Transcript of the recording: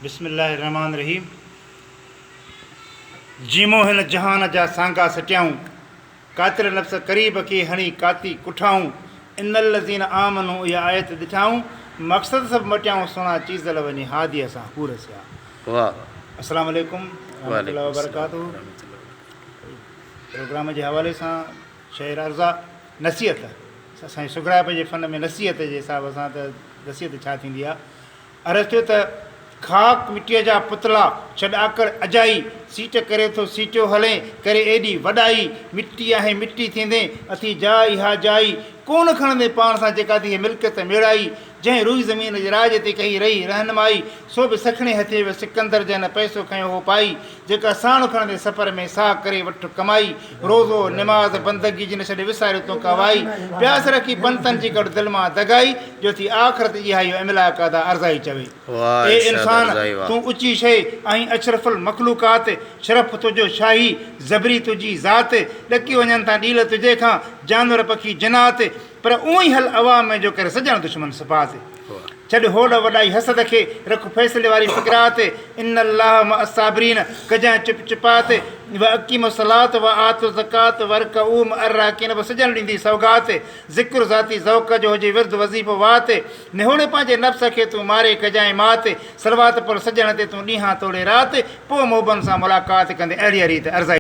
بسم الله الرحمٰن الرحيم جيمو هن جهان جا سانگا سٽيائون، قاتل نفس قريب کي هڻي ڪاتي ڪٺائون، ان الذين آمنوا اها آيت ڏٺائون، مقصد سڀ مٽيائون سهڻا چيزل وڃي هاديء سان حور سيا. واه. السلام عليڪم ورحمة الله وعليڪم السلام وبرڪاته ورحمة الله وبرڪاته. پروگرام جي حوالي سان شعر عرضا نصيحت اسان جي سگهڙائپ جي فن ۾ نصيحت جي حساب سان ته نصيحت ڇا ٿيندي آهي عرض ٿيو ته خاڪ مٽيء جا پتلا ڇڏ آڪڙ اجائي، سيٽ ڪري ٿو سيٽيو هلين، ڪري ايڏي وڏائي، مٽي آهين مٽي ٿيندين، اٿي جاء اها جائي، ڪونه کڻندين پاڻ سان جيڪا ٿي هي ملڪيت ميڙائي، جنهن روئي زمين جي راڄ تي ڪئي رهي رهنمائي، سو به سکڻي هٿي ويو سڪندر جنهن نه پئسو کنيو هو پائي، جيڪا ساڻ کڻندين سفر ۾ سا ڪري وٺ ڪمائي، روزو، نماز، بندگي جي نه ڇڏي وساريو تون ڪا وائي، پياس رکي پنتن جي ڪڍ دل مان دغائي، جو ٿي آخرت اها ئي املاڪ ادا ارزائي چوي. واھ اي ارشاد انسان! ارزائي واھ. تون اچي شيء آهين اشرف المخلوقات، شرف تنهنجو شاهي، زبري تنهنجي ذات، ڏڪي وڃن ٿا ڏيل تنهنجي کان، جانور پکي جنات، پر اونئين هل عوام ۾ جو ڪري سڄڻ دشمن صفات. ڇڏ هوڏ وڏائي حسد کي، رک فيصلي واري فڪرات، ان الله مع الصابرين، ڪجانء چپ چپات، واقيموا الصلوة وآتوا الزڪوة وارڪعوا مع الراڪعين به سڄڻ ڏيندي سوغات، ذڪر ذاتي ذوق جو هجي ورد وظيفو وات، نهوڙي پنهنجي نفس کي تون ماري ڪجانء مات، صلوات پڙھ سڄڻ تي تون ڏينهان توڙي رات، پوء محبن سان ملاقات ڪندين اهڙيء ريت ارزائي.